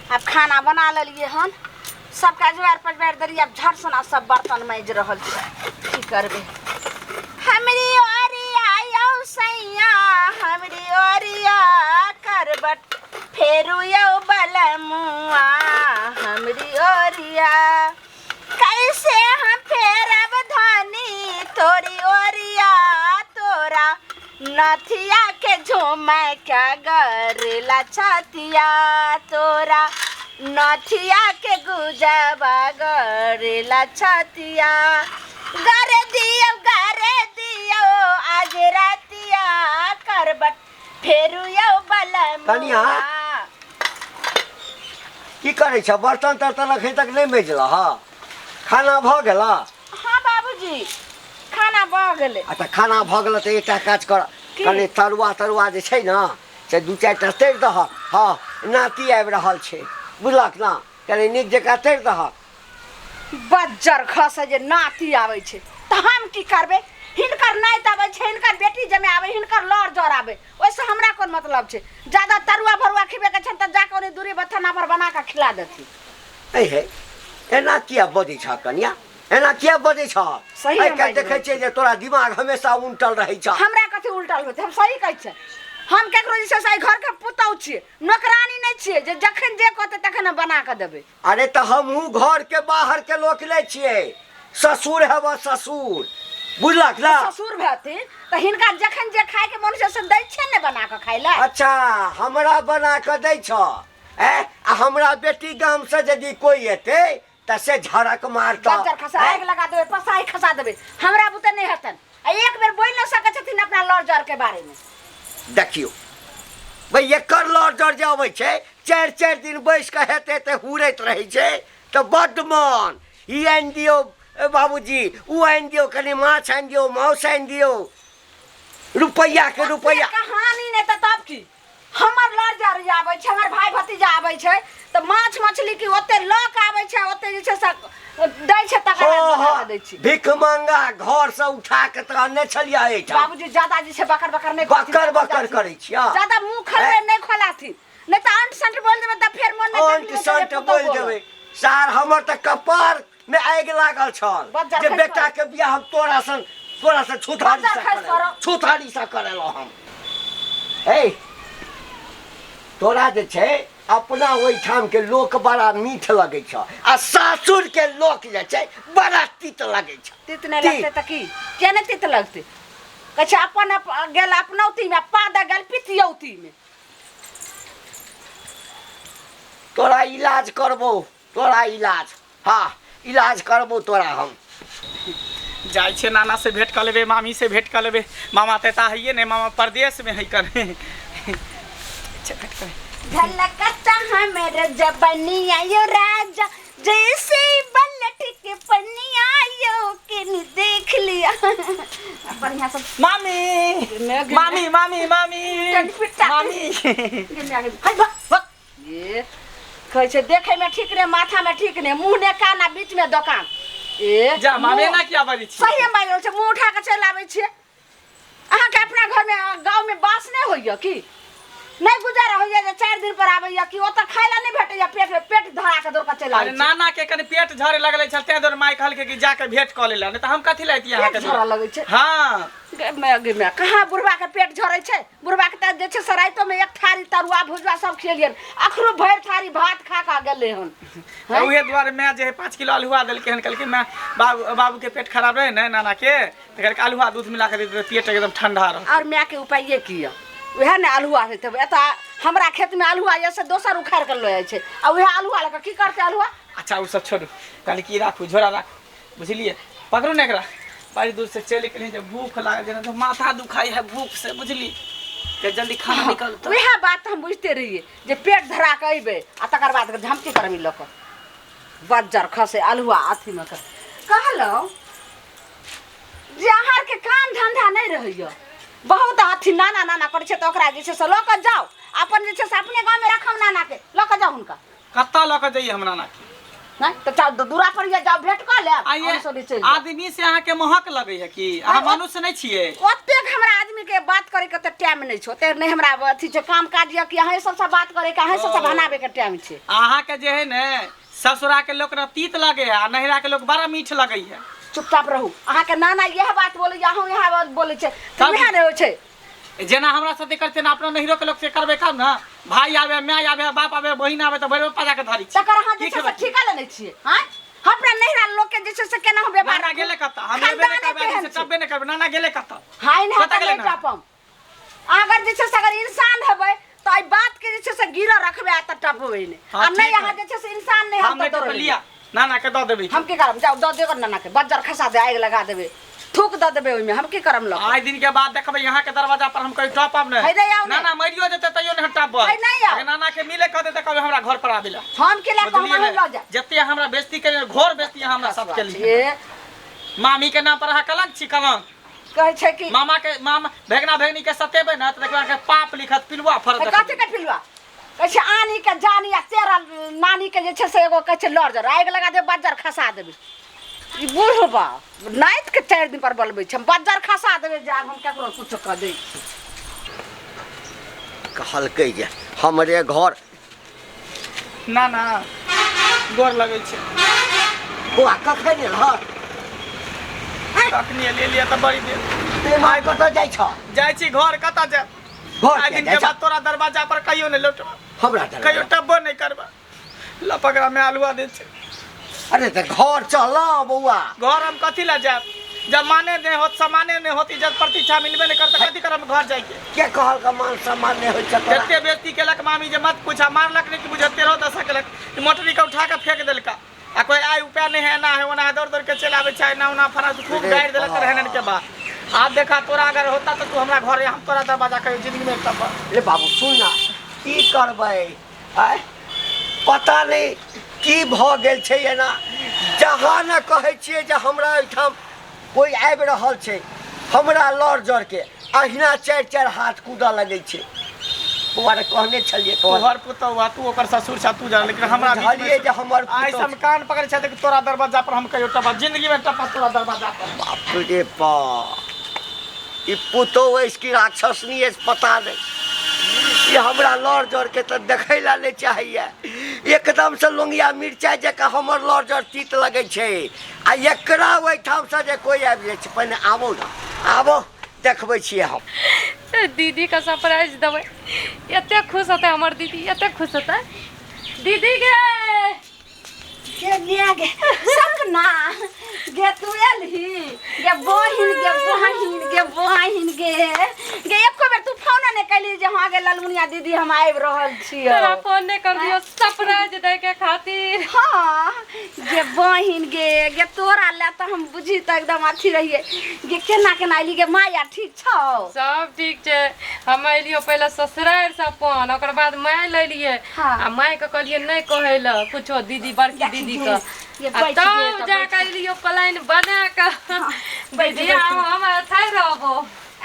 आब खाना बना लेलियै हन, सबके अजवारि पजवारि देलियै, आब झट सना सब बर्तन माजि रहल छै। की करबै? हमरी ओरिया यौ सैया, हमरी ओरिया करबट फेरू यौ बलमुआ, हमरी ओरिया कैसे हम फेरब धनी तोरी ओरिया, तोरा नथिया के झुमै क्या गरेला छतिया, तोरा नथिया के गुजबा गरेला छतिया, गरे दियो गरे दियो आज रातिया करबट फेरू यौ बलमुआ। कनिया। की करै छ? बर्तन तर्तन अखन तक नहि मेजलह? खाना भऽ गेल? हाँ बाबूजी, खाना भऽ गेलै। आ तऽ खाना भऽ गेल तऽ एकटा काज कर। की? कनि तरुआ तरुआ जे छै ने से दू चारि टा तरि दहक। हँ, नाति आबि रहल छै, बुझलक ने? कनि नीक जकाँ तरि दहक। बज्जर खसे जे नाति आबै छै तऽ हम की करबै? हिनकर नाति आबै छै, हिनकर बेटी जमे आबै, हिनकर लड़ जर आबै, ओहिसँ हमरा कोन मतलब छै? ज्यादा तरुआ भरुआ खिबेके छनि तऽ जाकऽ ओनी दूरी बथाना पर बना कऽ खिला देथिन। ऐ हे, एना किया बजै छह कनिया? एना किया बजै छह? सही आइ हम काल्हि बाजि देखै रहल छियै जे तोरा दिमाग हमेशा उलटल रहै छह। हमरा कथी उल्टल होतै? हम सही कहै छियै। हम केकरो जे छै से एहि घरके पुतहु छियै, नौकरानी नहि छियै जे जखन जे कहतै तखन हम बना कऽ देबै। अरे तऽ हमहूँ घरके बाहरके लोक नहि छियै, ससुर हेबऽ ससुर, बुझलक ने? ससुर भेथिन तऽ हिनका जखन जे खायके मन छै से दै छियै ने बना कऽ खाय लए। अच्छा, हमरा बना कऽ दै छह ऐ? आ हमरा बेटी गामसँ यदि कोइ एतै तऽ से झड़क मारतऽ। बज्जर खसा आगि लगा देबै, पसाही खसा देबै, हमरा बुते नहि हेतनि। आ एक बेर बोलि नहि सकै छथिन अपना लड़ जड़ के बारेमे। देखियौ भाइ, एकर लड़ जड़ जे अबै छै, चारि चारि दिन बैस कऽ हेतै तऽ हुरैत रहै छै, तऽ बड्ड मन ई आनि दियौ ए बाबूजी, ओ आनि दियौ, कनि माछ आनि दियौ, माउस आनि दियौ, रुपैआके रुपैआ। कहानी नहि तऽ तब की? हमर लड़ जड़ आबै छै, हमर भाय भतीजा आबै छै तऽ माछ मछली की ओते लऽ कऽ आबै छै, ओते जे छै से दै छै, तकर बाद बना कऽ दै छी। भिख मंगा घर से उठा के तऽ अनने छलियै एहिठाम। बाबूजी, ज्यादा जे छै बकर बकर नहि करथिन। बकर बकर करै छियै। ज्यादा मुँह खोलबै नहि खोलाथिन, नहि तऽ अंट संट बोल देबै तऽ फेर मन मे अंट संट बोल देबै सार, हमर तऽ कपार मे आगि लागल छल बज्जर जे खसि बेटा पड़ल। के बियाह हम तोरा सन तोरा से छुथारी बज्जर से खसि पड़ल। छुथारी से करेलहुँ हम। हे, तोरा जे छै अपना ओहिठाम के लोक बड़ा मीठ लगै छ आ सासुर के लोक जे छै बड़ा तीत लगै छ। तीत नहि लगतै तऽ की? किया नहि तीत लगतै? कहै छै अपन गेल अपनौती मे, पाद गेल पितियौती मे। तोरा इलाज करबो, तोरा इलाज, हाँ इलाज करबो तोरा हम। जाइ छियै नाना से भेंट कऽ लेबै, मामी से भेंट कऽ लेबै। मामा तऽ एता हइए नहि, मामा परदेशमे है कने। अच्छा, भेंट कऽ झलकता हमर जबनिया यो राजा, जैसे बलट के पनिया यो के देख लिया बढ़िया सब। मामी, मामी, मामी, मामी, मामी। ये कहै छै देखै में ठीक ने, माथा में ठीक ने, मुंह ने कान आ बीच में दोकान। ए जा मामी, एना किया बजै छी? सही बाजि रहल छै। मुंह उठा के चलि आबै छियै। अहाँके अपना घर में गाँव में बास नहि होइया की? नहि गुजारा होइया जे 4 दिन पर आबैया कि ओतऽ खाय लए नहि भेटैया? पेट में पेट धरा के दौड़ के चलि अरे आबै छी। नाना के कनि पेट झरे लगले छल, तें दुआरे माय कहलकै कि जाके भेंट कऽ लेला, नहि तऽ हम कथी लए अइतियै अहाँके पेट झरऽ लगै छै? हाँ। गे माय, गे माय, कहाँ बुढ़बा के पेट झरै छै? बुढ़बा के तऽ जे छै से रातिमे एक थारी तरुआ भुजुआ सब खिएलियनि, अखनो भरि थारी भात खा कऽ गेलै हन। तऽ उहे दुआरे माय जे है 5 किलो अल्हुआ देलकै हन। कहलकै माय, बाबू बाबूके पेट खराब रहै ने नानाके, तऽ कहलकै अल्हुआ दूध मिला कऽ दे देतै, पेट एकदम ठंडा रहत। आओर मायके उपाये की यऽ? उएह ने अल्हुआ हेतै। एतऽ हमरा खेतमे अल्हुआ यऽ से दोसर उखाड़ि कऽ लऽ जाइ छै, आ उएह अल्हुआ लऽ कऽ की करतै अल्हुआ? अच्छा, ओ सब छोड़ू, कहली की राखू, झोरा राखू, बुझलियै? पकड़ू ने एकरा। बड़ी दूर से चलि गेलियै जे भूख लागल, जेना तऽ माथा दुखाइ है भूख से, बुझली? तऽ जल्दी खाना निकल। तऽ उएह बात तऽ हम बुझिते रहियै जे पेट धरा कऽ अयबै आ तकर बाद धमकी करबी लऽ कऽ। बज्जर खसे अल्हुआ अथीमे कऽ कहलहुँ जे अहाँ आरके काम धन्धा नहि रहैए, बहुत अथी नाना नाना करै छै, तऽ ओकरा जे छै से लऽ कऽ जाउ, अपन जे छै से अपने गाँवमे राखब, नानाके लऽ कऽ जाउ हुनका। कतऽ लऽ कऽ जइयै हम नानाके? नहि तऽ जाउ दूरा पर ये जाउ भेंट कऽ लेब आइए हम सब चलि जायब। आदमी से अहाँके महक लगै है कि अहाँ मनुष्य नहि छियै ओतेक हमरा आदमी के बात करे के तऽ टाइम नहि छै ओतेक नहि हमरा अथी छै काम काज यऽ कि अहाँ सबसँ बात करे के अहाँ सबसँ बनाबे के टाइम छै अहाँके जे है ने ससुरा के लोक ने तीत लगे है आ नैहरा के लोक बड़ा मीठ लगे है चुपचाप रहू अहाँके नाना इएह बात बोलै छै अहूँ इएह बात बोलै छै तऽ तब- उएह ने होइ छै जेना हमरा साथे करते ना अपना नैहरो के लोक से करबे काम ना भाई आवे my आवे बाप आवे बहिन आवे तऽ भरि पजा के धरी छी तकर अहाँ जे की छै से खेबै? ठीका लेने छियै आँय हम अपना नैहरा लोक के जे छै से केना हम व्यवहार नाना गेले कतऽ हम एबे नहि खानदाने करबै आदमी तेहन से छै। टपबे नहि करबै नाना गेले कतऽ हाय नहि कतऽ तऽ गेलै नहि ना? टपम अगर जे छै से अगर इंसान हेबै तऽ एहि बात के जे छै से गिरह रखबै आ तऽ टपबै नहि हाँ, आ नहि ठीक अहाँ है। जे छै से इंसान नहि हम हम नहि तऽ टपबै दौड़ेबै। लिया नाना के दऽ देबै हम की करब जाउ दऽ देब नाना के बज्जर खसा दे आगि लगा देबै थूक दऽ देबै ओहिमे हम की करब लऽ कऽ? आइ दिन के बाद देखबै यहाँ के दरवाजा पर हम कहीं टपब है नहि नहि आउ नहि। नाना मरियो जेतै तैयो नहि हम टपबै है नहि आउ। अगर नाना के मिले कहते तऽ कहबै हमरा घर पर आबे ला हम की लए कऽ हम बुझलियै अहीं ने लऽ जायब जते हमरा बेइज्जती केलियै घोर बेइज्जती अहाँ हमरा सब केलियै ए, मामी के नाम पर अहाँ कलंक छी कलंक कहै छै कि मामा के मामा भेगना भेगनी के सतेबै ने तऽ देखबै अहाँके पाप लिखत पिलुआ फरत तऽ कथी के पिलुआ कहै छै आनी के जानी आ तेरा नानी के जे छै से एगो कहै छै लड़ आगि लगा देबै बज्जर खसा देबै ई बूढ़ बा नाति के 4 दिन पर बोलबै छै हम बज्जर खसा देबै जे आब हम केकरो कुछो कऽ दै छी कहलकै जे हमरे घर ना ना गोर लगै छै बौआ कखन एलह कखनी ले लिअ तऽ बड़ी देर ते माय कतऽ जाइ छ जाइ छी घर कतऽ जायब घर आइ किया दिन जाइ के छ बाद तोरा दरवाजा पर कहियो नहि लौटबा हमरा कहियो दरवाजा टब्बो नहि करबा लपकरा में आलुआ दै छै अरे तऽ घर चल बौआ घर हम कथी लए जायब जब माने नहि होत सामाने नहि होत इज्जत प्रतिष्ठा मिलबे नहि करत कथी करब घर जाइके के कहलक मान सम्मान नहि होइ छै तोरा जते बेइज्जती केलक मामी जे मत पूछा मारलक नहि कि बुझ तेरहो दशा केलक ई मोटरी के उठा के फेंक देलका आ कोई आय उपाय नहीं है ना है ओना दौड़ दौड़ के चलि आबै छै ना ओना फरा खूब अरे गारि देलक बाप। रहने के बाद आब देखा तोरा अगर होता तो तू हमरा घर हम तोरा दरवाजा कहियो जिंदगी में तब ले बाबू सुन ना की करबै आय पता नहि की भऽ गेल छै एना जहाँ ने कहै छियै जे हमरा ओहिठाम कोइ आबि रहल छै हमरा लड़ जड़के अहिना चारि चारि हाथ कूदऽ लगै छै बौआ रे कहने छलियै तोहर तोहर पुतहु आ तू ओकर ससुर छा तू जान लेकिन हमरा बीच में बुझलियै जे हमर आइ पुतहु से हम कान पकड़ै छै कि तोरा दरवाजा पर हम कहियो टपा जिंदगी में टपा तोरा दरवाजा पर बाप रे बाप ई पुतहु अछि कि राक्षसनी अछि पता नहि ई हमरा लड़ जड़के तऽ देखै लए नहि चाहैए एकदमसँ लोंगिया मिरचाइ जकाँ हमर लड़ जड़ तीत लगै छै आ एकरा ओहिठामसँ जे कोइ आबि जाइ छै पहिने आबो ने आबो देखबै छियै हम दीदी के सरप्राइज देबै एते खुश होतै हमर दीदी एते खुश होतै दीदी गे गे गे गे सपना गे तू एलही गे बहिन गे बहिन गे बहिन गे गे एको बेर तू फोन नहि कैली जे हाँ गे ललमुनिया दीदी हम आबि रहल छियौ तोरा फोन नहीं कर दियो सरप्राइज दै के खातिर हाँ गे बहिन गे गे तोरा ले तऽ हम बुझी तऽ एकदम अथी रहियै गे केना केना एली गे माया ठीक छौ सब ठीक छै हम एलियो पहिले ससुरारि से अपन ओकर बाद माय लेलियै हाँ। आ माय के कहलियै नहि कहै लए कुछो दीदी बड़की दीदी के ये आ बैठ गे, तब तऽ जा बैठ कऽ एलियो प्लान बना कऽ बैठ, दीदी बैठ। आब हम एतै रहबो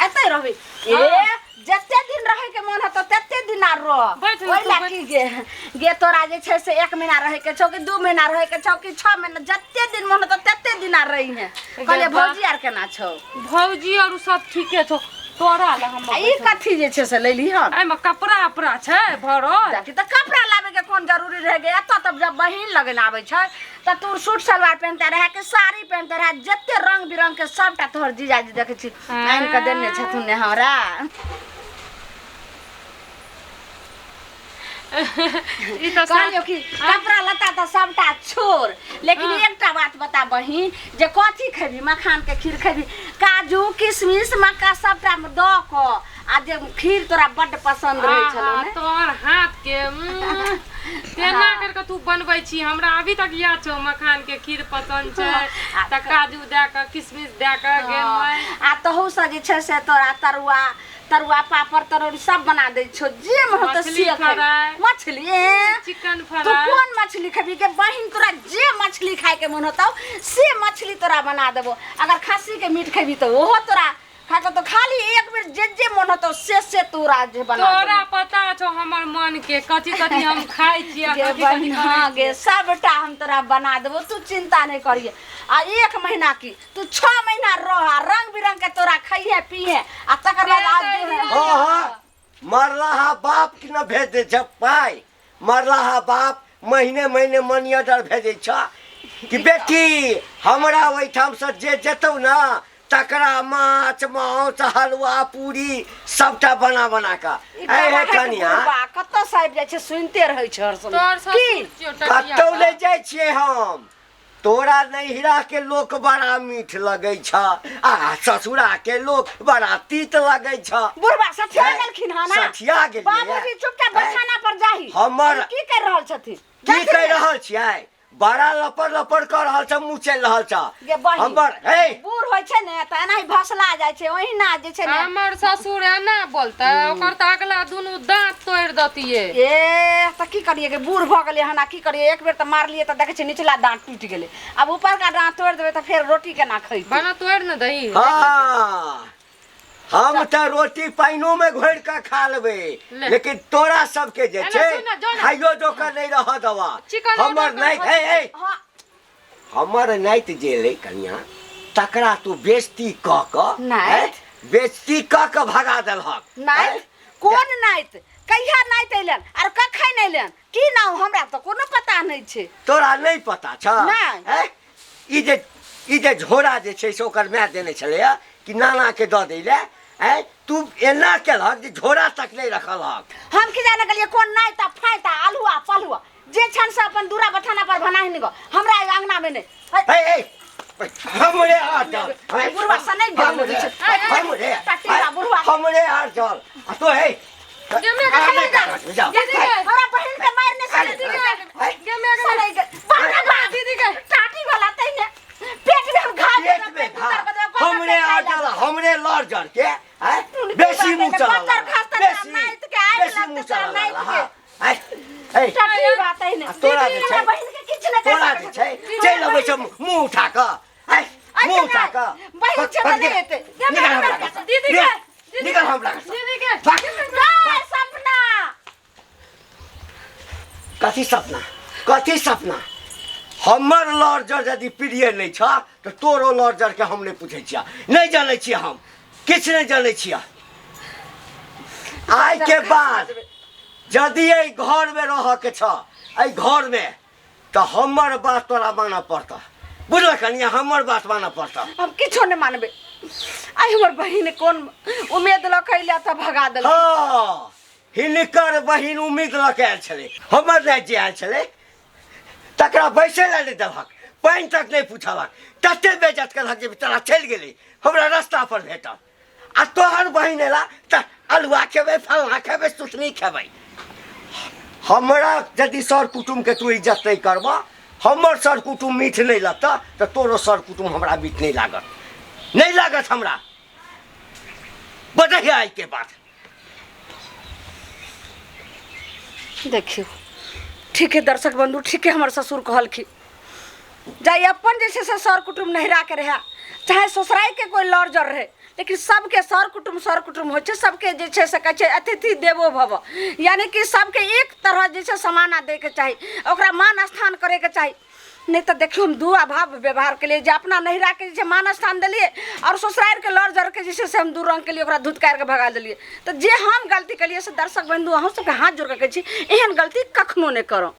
एतै रहबै ए जते दिन रहे के मन हेतौ तते दिन आर रह बैठ ओहि तू ला बैठ। की गे गे तोरा जे छै से 1 महीना रहे के छौ कि 2 महीना रहे के छौ कि 6 महीना जते दिन मन हेतौ तते दिन आर रही है कहलियै बा। भौजी आर केना छौ भौजी और सब ठीके छौ तोरा लए हम आ ई कथी जे छै से लेली हन एहिमे कपड़ा उपड़ा छै भरल देखी तऽ कपड़ा लाबे के कोन जरूरी रह गया एतऽ तब जब बहिन लगन आबै छै तऽ तू सूट सलवार पहनते रहे कि साड़ी पहनते रहे जते रंग बिरंग के सबटा तोहर जीजाजी देखै छी आनि कऽ देने छथुन ने हमरा ई तऽ कहलियौ कि कपड़ा लत्ता तऽ सबटा छोड़ लेकिन एकटा बात बता बहिन जे कथी खेबही मखान के खीर खेबही काजू किशमिश मक्का सबटा मे दऽ कऽ आ जे खीर तोरा बड्ड पसन्द रहै छलौ आहा, ने तोहर हाथ के तेना कर के तू बनबै छी हमरा अभी तक याद छौ मखान के खीर पसंद छै आ तऽ काजू दए कऽ किशमिश दए कऽ गे माय आ तहूसँ जे छै से तोरा तरुआ तरुआ पापड़ तरोड़ी सब बना दै छौ जे मन होतौ मछली से खै फ्राई। मछली ए? चिकन तू फ्राई कोन मछली खेबही के बहिन तोरा जे मछली खाय के मन होतौ से मछली तोरा बना देबो अगर खस्सी के मीट खेबही तऽ ओहो तोरा खा के तो खाली एक बेर जे जे मन होतो से से तोरा जे बना तोरा देबो। पता छौ हमर मन के कथी कथी हम खाइ छी आ गे कथी कथी बहिन करै हाँ छियै। गे सबटा हम तोरा बना देबो तू चिंता नहीं करिहे आ एक महीना की तू 6 महीना रह आ रंग बिरंग के तोरा खइहे पीहे आ तकर बाद आज जे है हाँ हाँ मरलाहा बाप के न भेज दै छै पाइ मरलाहा बाप महीने महीने मनी ऑर्डर भेजै छ कि बेटी हमरा ओहिठामसँ जे जेतौ ने तकरा माछ मांस हलुआ पूरी सबटा बना बना कऽ ई ऐ हे गवाह के कनिया बुढ़बा कतऽ से आबि जाइ छै सुनिते रहै छै हर समय तोहर की ससुर छियौ टटिया कतौ नहि जाइ छियै हम तोरा नैहरा के लोक बड़ा मीठ लगै छ आ ससुरा के लोक बड़ा तीत लगै छ बुढ़बा सठिया गेलखिन हँ ना सठिया गेलियै। बाबूजी चुपचाप बछाना पर जाही हमर- की कर रहल छथिन की जाथिन कहि ने? रहल छियै बड़ा लपड़ लपड़ कऽ रहल छ मुँह चलि रहल छ गे बहिन हमर हे बूढ़ होइ छै ने तऽ एनाही भसला जाइ छै ओहिना जे छै ने हमर ससुर एना बोलतै ओकर तऽ अगला दुनू दाँत तोड़ि दतियै ए तऽ की करियै गे बूढ़ भऽ गेलै हन आ की करियै एक बेर तऽ मारलियै तऽ देखै छियै निचला दाँत टूटि गेलै आब ऊपरका दाँत तोड़ि देबै तऽ फेर रोटी केना खैतै बना तोड़ि ने दही हाँ हम तऽ रोटी पानिओ में घोरि कऽ खा लेबै ले। लेकिन तोरा सबके जे एना छै सुन ना, जो ना। खाइयो जोकर नहि रहऽ देबा चिकन हमर ऑर्डर नहि कर हे हे हँ हमर नाति जे एलै कनिया तकरा तू बेजती कऽ कऽ नाति? हैं? बेजती कऽ कऽ भगा देलहक नाति हैं? कोन नाति कहिया नाति अयलनि आर कखन अयलनि की नाम हमरा तऽ कोनो पता नहि छै तोरा नहि पता छ नहि। हैं? ई जे झोरा जे छै से ओकर माय देने छलैया कि नाना के दऽ दै लए हैं? तू एना केलहक जे झोरा तक नहि रखलहक हम की जाने गेलियै कोन नाति आ फाइत आ आलुआ पलुआ जे छन से अपन दूरा बथाना पर भनाहि नहि गो हमरा एहि अंगना में नहि हे हे हमरे हाथ चल बुढ़वा से नहि गेल हमरे हमरे टटीला बुढ़वा। हमरे हाथ चल आ तो हे गे मैं के जा जा दीदी के हमरा बहिन के मारने से दीदी के गे मैं के सड़ै गेल बाप रे बाप दीदी के टाटी वाला तैने पेट में हम घा पेट में घा हमरे हाथ चल हमरे लड़ जड़ के हैं बेसी मुंह चला बच्चर घास तऽ बेसी नाइत के आगि बेसी लगतै मुंह तोरा चला नाइत के। हां हे टाटी बात है ने आ तोरा जे हमरा छै बहिन के किछु नहि तोरा जे छै चलि अबै छै मुंह उठा कऽ हैं मुंह उठा कऽ बहिन छै तऽ नहि हेतै निकल हमरा घरसँ। दीदी के निकल हमरा घरसँ। दीदी के भाग। गाय सपना कथी सपना कथी सपना हमर लॉर्जर यदि प्रिय नहि छ तऽ तोरो लॉर्जर के हम नहि पूछै छियै नहि जानै छियै हम किछु नहि जानै छियै आइ के बाद यदि एहि घरमे रहऽके छ एहि घरमे तऽ हमर बात तोरा मानऽ पड़तऽ बुझलक कनिया हमर बात मानऽ पड़तऽ हम किछो नहि मानबै आइ हमर बहिन कोन उम्मीद लऽ कऽ अयलै तऽ भगा देलक हँ हिनकर बहिन उम्मीद लऽ कऽ आयल छलै हमर राति जे आयल छलै तकरा बैसै लए नहि देलक पानि तक नहि पुछलक तते बेइज्जत केलक जे तोरा चलि गेलै हमरा रास्ता पर भेटल आ तोहर बहिन एला तऽ अलुआ खेबै फल्लाँ खेबै सुथनी खेबै हमरा यदि सर कुटुम्बके तू इज्जत नहि करबह हमर सर कुटुम्ब मीठ नहि लगतह तऽ तोरो सर कुटुम्ब हमरा मीठ नहि लागत नहि लागत हमरा बजहिया आइके बाद देखियौ ठीक है दर्शक बंधु ठीक है हमर ससुर कहलखिन जाहि अपन जे छै से सर कुटुम्ब नहिराके रहए चाहे ससुराइके कोइ लड़ जड़ रहै लेकिन सबके सर कुटुम्ब सर कुटुम्ब होइ छै सबके जे छै से कहै छै अतिथि देवो भव यानि कि सबके एक तरह जे छै समाना दैके चाही ओकरा मान स्थान करैके चाही नहि तऽ देखियौ हम दू अभाव व्यवहार केलियै जे अपना नहिराके जे छै मान स्थान देलियै आओर ससुरारिके लड़ जड़के जे छै से हम दू रङ्ग केलियै ओकरा धुतकारि कऽ भगा देलियै तऽ जे हम गलती केलियै से दर्शक बन्धु अहूँ सबके हाथ जोड़ि कऽ कहै छी एहन गलती कखनो नहि करब।